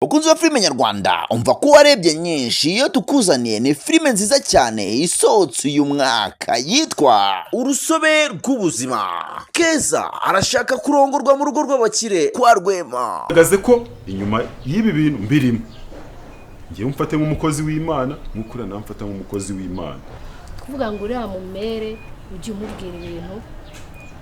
Bakunzi ba filime nyarwanda, umva ko warebye nyinshi, iyo tukuzaniye ni filime nziza cyane isohotse uyu mwaka yitwa Urusobe rw'Ubuzima. Keza arashaka kurongorwa mu rugo rw'abakire kwa Rwema. Hagaze ko inyuma y'ibi bintu mbirimo, ngewe mfate nk'umukozi w'Imana, nk'uko uriya nawe mfata nk'umukozi w'Imana. Kuvuga ngo uriya mumere ujye umubwira ibintu,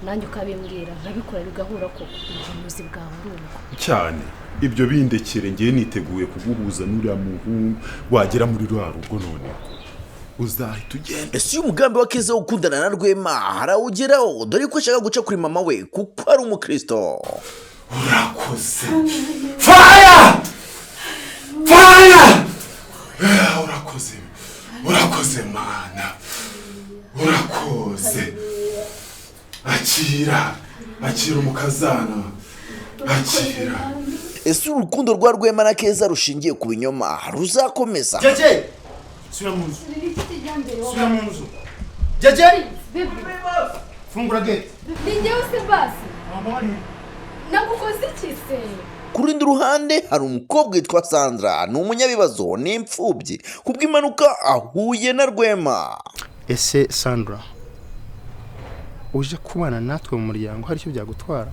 nanjye ukabimbwira nkabikora bigahura koko, ubuhanuzi bwawe ari ubwo. Cyane, ibyo bindekere, ngewe niteguye kuguhuza n'uriya muhungu. Wagera muri ruriya rugo noneho uzahita ugenda. Ese uyu mugambi wa Keza wo gukundana na Rwema harawugeraho? Dore ko ashaka guca kuri mama we kuko ari umukristo. Urakoze, fire, fire! Urakoze, urakoze Mana, urakoze. Akira, akira umukazana, akira. Ese urukundo rwa Rwema na Keza rushingiye ku binyoma ruzakomeza? Jeje, subira mu nzu, subira mu nzu. Jeje, fungura gate. Ni njyewe se basi, nagukoze iki se? Ku rundi ruhande hari umukobwa witwa Sandra, ni umunyabibazo, ni imfubyi, kubw'impanuka ahuye na Rwema. Ese Sandra, uje kubana natwe mu muryango hari icyo byagutwara?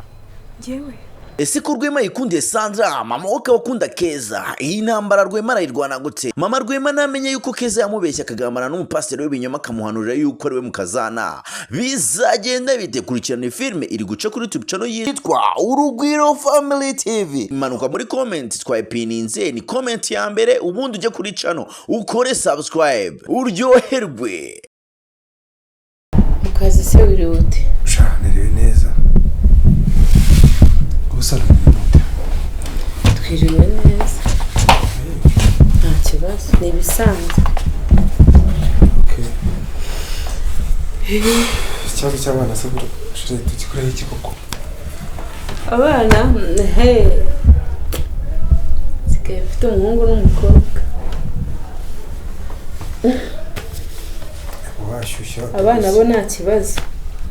Njyewe? Ese ko Rwema yikundiye Sandra, mama we akaba akunda Keza, iyi ntambara Rwema arayirwana gute? Mama Rwema namenye yuko Keza yamubeshya akagambana n'umupasiteri w'ibinyoma akamuhanurira yuko ari we mukazana, bizagenda bite? Kurikirana iyi filime iri guca kuri YouTube channel yitwa Urugwiro Family TV. Manuka muri comment twayipininze, ni comment ya mbere, ubundi ujye kuri channel ukore subscribe uryoherwe. Mu kazi se wiriwe ute? Merewe neza, gusa ute? Twiriwe neza, nta kibazo, ni ibisanzwe. Okay. Ikibazo cy'abana se chérie, tugikoreho iki koko? Abana he, nsigaye mfite umuhungu n'umukobwa. Washyushya. Abana bo nta kibazo,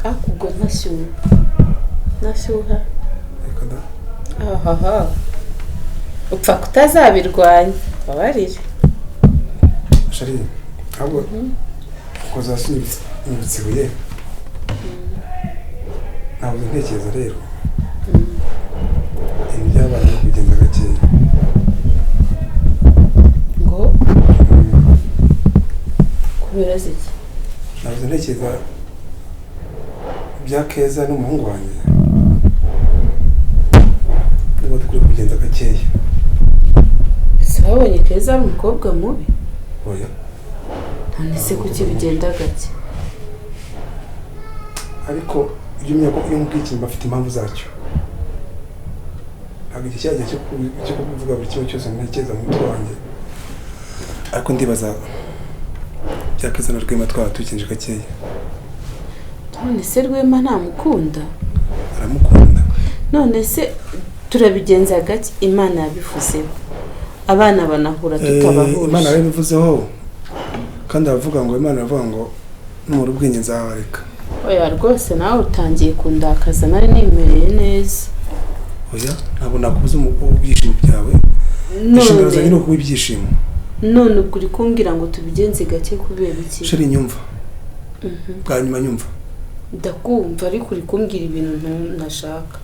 ariko ubwo ntashyuha, ntashyuha. Reka da. Ahaha, upfa kutazabirwanya, babarire. Chérie, ahubwo ukoze hasi unyibutse ibuye. Ntabwo ntekereza rero ibintu by'abana no kugenda gakeya. Ngo kubera iki? Ntabwo ntekereza ibya Keza n'umuhungu wanjye, niba dukwiye kugenda gakeya. Ese wabonye Keza ari umukobwa mubi? Oya. None se kuki bigenda gake? Ariko ibyo umenya ko iyo nkubwiye ikintu bafite impamvu zacyo. Ntabwo igihe cyageze cyo kuvuga buri kimwe cyose ntekereza mu mutwe wanjye, ariko ndibaza bya Keza na Rwema twaba tubikenje gakeya. None se Rwema ntamukunda? Aramukunda. None se turabigenza gake? Imana yabivuzeho, abana banahura Imana tutabahuje. yarabivuzeho, kandi aravuga ngo, Imana iravuga ngo numura ubwenge nzabareka. Oya rwose, nawe utangiye kundakaza, nari nimereye neza. Oya, ntabwo nakubuza ibyishimo byawe. Inshingano zanjye ni None ukuguha ibyishimo. None ubwo uri kumbwira ngo tubigenze gake kubera iki? Chérie, nyumva bwa nyuma, nyumva. Ndakumva, ariko uri kumbwira ibintu ntashaka.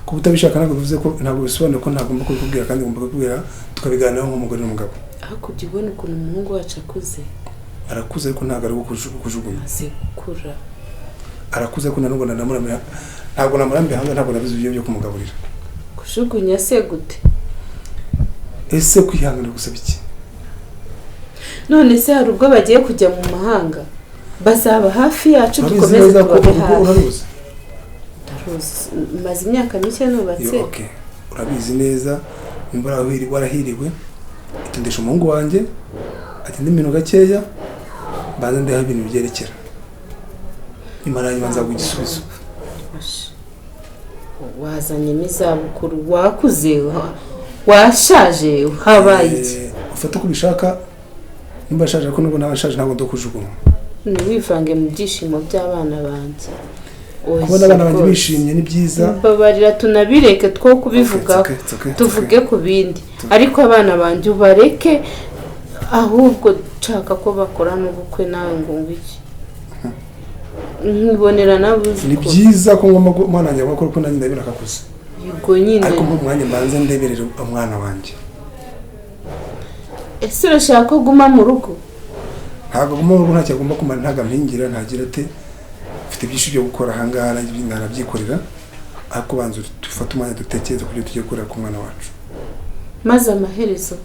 Kuba utabishaka ntabwo bivuze ko, ntabwo bisobanuye ko ntagomba kubikubwira, kandi ngomba kubikubwira tukabiganiraho nk'umugore n'umugabo. Hakurya ubona ukuntu umuhungu wacu akuze. Arakuze, ariko ntabwo ari uwo kujugunya. Amaze gukura. Arakuze, ariko ntabwo namuramira, ntabwo namurambiye hanze, ntabwo nabizi ibyo byo kumugaburira. Kujugunya se gute? Ese kwihangana gusaba iki? None se hari ubwo bagiye kujya mu mahanga? Bazaba hafi yacu. Urabizi Dukomeze neza ko tubabe urugo hafi. uraruzi? Ndaruzi, maze imyaka mike nubatse. Yo, okay, urabizi neza. Nimba warahiriwe, itondesha umuhungu wanjye agenda ibintu gakeya, mbanze ndeho ibintu byerekera nyuma, na nyuma nzaguha igisubizo. Wazanyemo izabukuru, wakuze, washaje, habaye iki? Ufate uko ubishaka. Nimba ashaje, ariko nubwo naba ashaje ntabwo ndokujugunywa. Ntiwivange mu byishimo by'abana banjye. Oya, Kubona abana banjye rwose. bishimye ni byiza. Mbabarira tunabireke two kubivugaho. Okay, it's okay, it's okay, it's Tuvuge ku bindi, ariko abana banjye ubareke, ahubwo nshaka ko bakora n'ubukwe nawe ngo ngwiki nkibonera Ni n'abuzukuru. byiza ko ngomba umwana wanjye agomba gukora uko nanjye ndabibona akakuze. Yego nyine. Ariko mpa umwanya mbanze ndeberere umwana wanjye. Ese urashaka ko guma mu rugo? Ntabwo aguma mu rugo, ntacyo agomba kumara, ntabwo ampingira, ntagira ate. Mfite byinshi byo gukora ahangaha, nanjye ntanabyikorera, ariko banza dufate umwanya dutekereze ku byo tugiye gukorera ku mwana wacu. Maze amaherezo?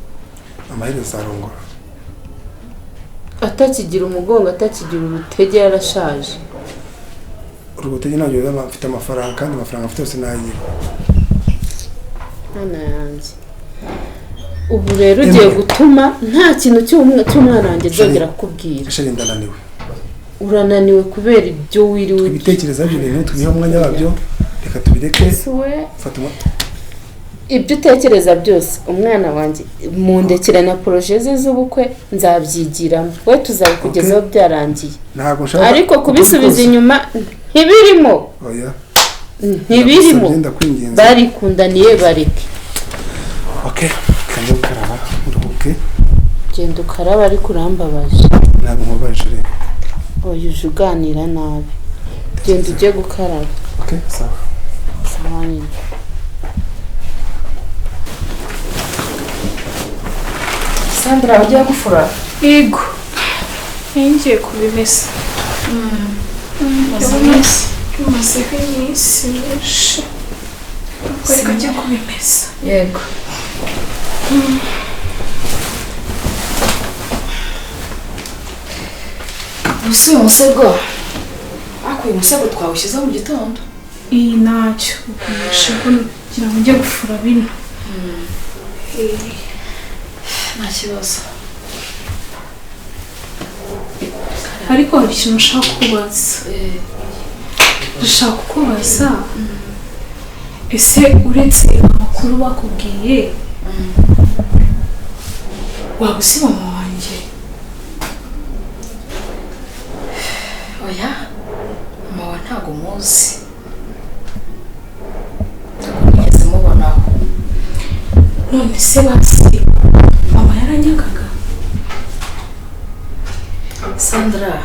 Amaherezo azarongora. Atakigira umugongo, atakigira urutege, yarashaje. Urwo rutege ntabwo biba, mfite amafaranga, kandi amafaranga mfite yose nayiwe. Mwana yanjye, ubu rero ugiye gutuma nta kintu cy'umwana wanjye nzongera kukubwira. Chérie, ndananiwe. Urananiwe kubera ibyo wiriwe. Ibitekerezo by'ibyo bintu tubihe umwanya wabyo, reka tubireke. We. Fata umwanya. Ibyo utekereza byose, umwana wanjye mundekera na projet ze z'ubukwe nzabyigiramo, we tuzabikugezaho byarangiye. Ntabwo nshaka. Ariko kubisubiza inyuma ntibirimo. Oya. Ntibirimo. Ndagusabye, ndakwinginze. Barikundaniye, bareke. Okay, kanjye gukaraba nduhuke. Genda ukaraba, ariko urambabaje. Ntabwo nkubabaje rero. Oya, uje uganira nabi, genda ujye gukaraba. Okay, sawa. Sawa nyine. Sandra, ugiye gufura? Yego, ngiye kubimesa. Maze iminsi. Bimazeho iminsi myinshi, ariko reka njye kubimesa. Yego. Ubu uyu musego, ariko uyu musego twawushyizeho mu gitondo. Iyi ntacyo ukoresha kugira ngo njye gufura bino. Nta kibazo. Ariko hari ikintu ushaka kubaza. Ndashaka kukubaza, ese uretse amakuru bakubwiye, waba uzi mama wanjye? Oya, mama wawe ntabwo muzi, ntabwo nigeze mubonaho. None se basi mama yaranyangaga? Sandra,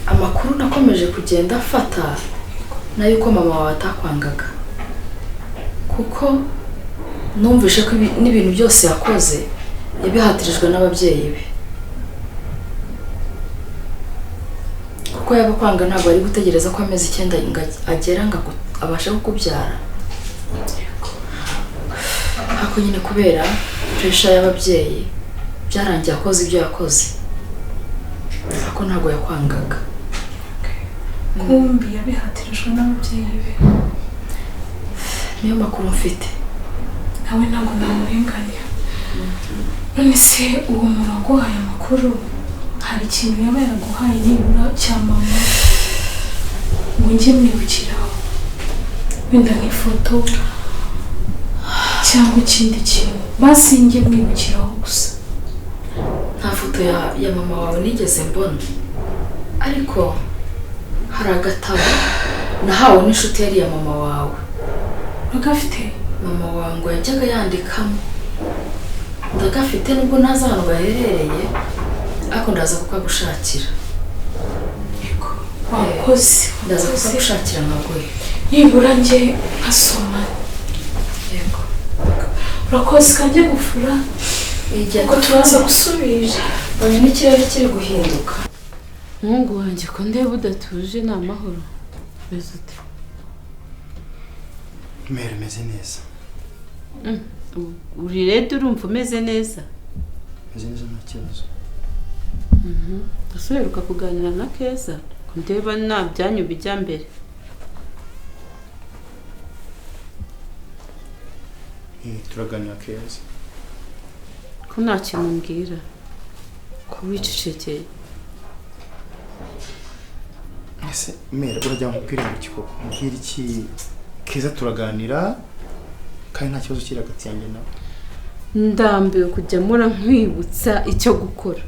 amakuru nakomeje kugenda afata nayo uko mama wawe atakwangaga, kuko numvishe ko n'ibintu byose yakoze yabihatirijwe n'ababyeyi be, kuko yaba kwanga ntabwo ari gutegereza ko amezi 9 ngo agera ngo abashe kukubyara. Ariko nyine kubera pressure y'ababyeyi byarangiye akoze ibyo yakoze, ariko ntabwo yakwangaga. Kumbi yabihatirijwe n'ababyeyi be. Niyo makuru mfite. Nawe ntabwo namurenganya. None se uwo muntu waguhaye amakuru hari ikintu yaba yaraguhaye nibura cya mama ngo njye mwibukiraho, wenda nk'ifoto cyangwa ikindi kintu, basi njye mwibukiraho gusa? Nta foto ya mama wawe nigeze mbona, ariko hari agatabo nahawe n'inshuti yari iya mama wawe. Uragafite? Mama wawe ngo yajyaga yandikamo. Ndagafite, nubwo ntazi ahantu gaherereye, ariko ndaza kukagushakira. Yego, wakoze. Ndaza Wakoze. kukagushakira nkaguhe. Nibura njye nkasoma. Yego. Urakoze, kanjye gufura. Igenda. Ubwo turaza gusubira. Mbonye n'ikirere kiri guhinduka. Umuhungu wanjye, ko ndeba udatuje, ni amahoro? Meze ute? Mère, meze neza. Uri ready? Urumva umeze neza? Meze neza, nta kibazo. Ese uheruka kuganira na Keza? Ko ndeba nta byanyu bijya mbere. Turaganira Keza. Ko nta kintu umbwira, ko wicecekeye? Ese mère, urajya nkubwire ngo iki koko? Nkubwire iki? Keza turaganira kandi nta kibazo kiri hagati yanjye nawe. Ndambiwe kujya mpora nkwibutsa icyo gukora.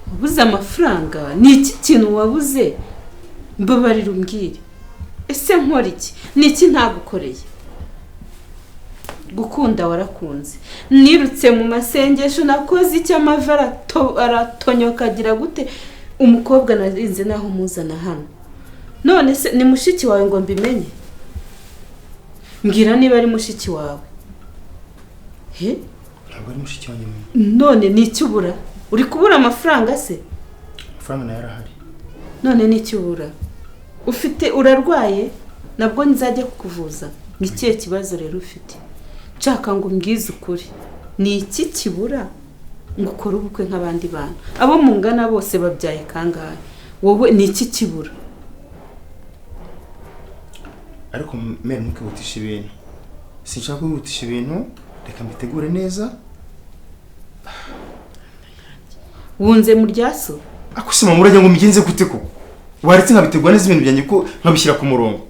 Wabuze amafaranga? Ni iki kintu wabuze? Mbabarira umbwire, ese nkora iki? Ni iki ntagukoreye? Gukunda warakunze, nirutse mu masengesho, nakoze icyo amavi aratonyoka agira gute, umukobwa narinze naho muzana hano. None se ni mushiki wawe ngo mbimenye? Mbwira niba ari mushiki wawe. He? Ntabwo ari mushiki wanjye. None ni iki ubura? Uri kubura amafaranga se? Amafaranga nayo arahari. None ni iki ubura? Ufite, urarwaye, nabwo nzajya kukuvuza. Ni ikihe kibazo rero ufite? Nshaka ngo umbwize ukuri, ni iki kibura ngo ukore ubukwe nk'abandi bantu? Abo mungana bose babyaye kangahe, wowe ni iki kibura? Ariko mere ntukihutishe ibintu, sinshaka kwihutisha ibintu, reka mbitegure neza. Wunze mu ryaso? Ako se mama urajya ngo mbigenze gute koko? Waretse nkabitegura neza ibintu byanjye ko nkabishyira ku murongo.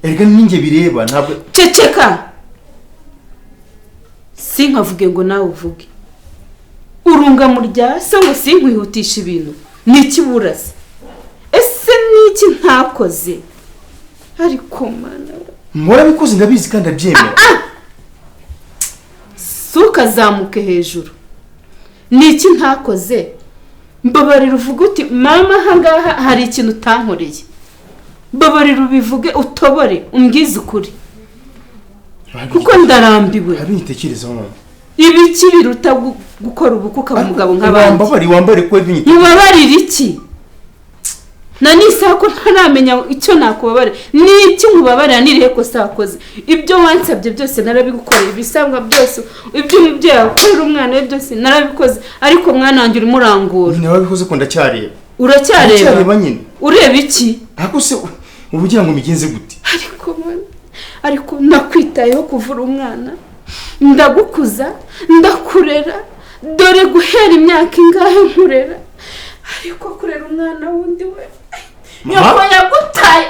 Erega ninjye bireba ntabwo. Ceceka, sinkavuge ngo nawe uvuge. Urunga mu ryaso ngo sinkwihutisha ibintu, ni iki burasa? Ese ni iki ntakoze? Ariko mana, murabikoze ndabizi kandi ndabyemera. Sukazamuke hejuru, ni iki ntakoze? Mbabarira uvuge uti mama ahangaha hari ikintu utankoreye. Mbabarira ubivuge, utobore, umbwize ukuri, kuko ndarambiwe. Ntabitekerezaho mama. Ibiki biruta gukora ubukwe ukaba umugabo nk'abandi? Wambare ko ibinyite. Mubabarira iki? Na n'isaha ko ntaramenya icyo nakubabarira. Ni iki nkubabarira? Nirihe kosa wakoze? Ibyo wansabye byose narabigukoreye, ibisabwa byose, ibyo umubyeyi akorera umwana we byose narabikoze, ariko mwana wanjye urimo urangura. Nyine wabikoze ko ndacyareba. Uracyareba? Ndacyareba nyine. Ureba iki? Ariko se uba ugira ngo mbigenze gute? Ariko mwana, ariko nakwitayeho kuvura umwana, ndagukuza, ndakurera, dore guhera imyaka ingahe nkurera, ariko kurera umwana wundi we nyoko yagutaye.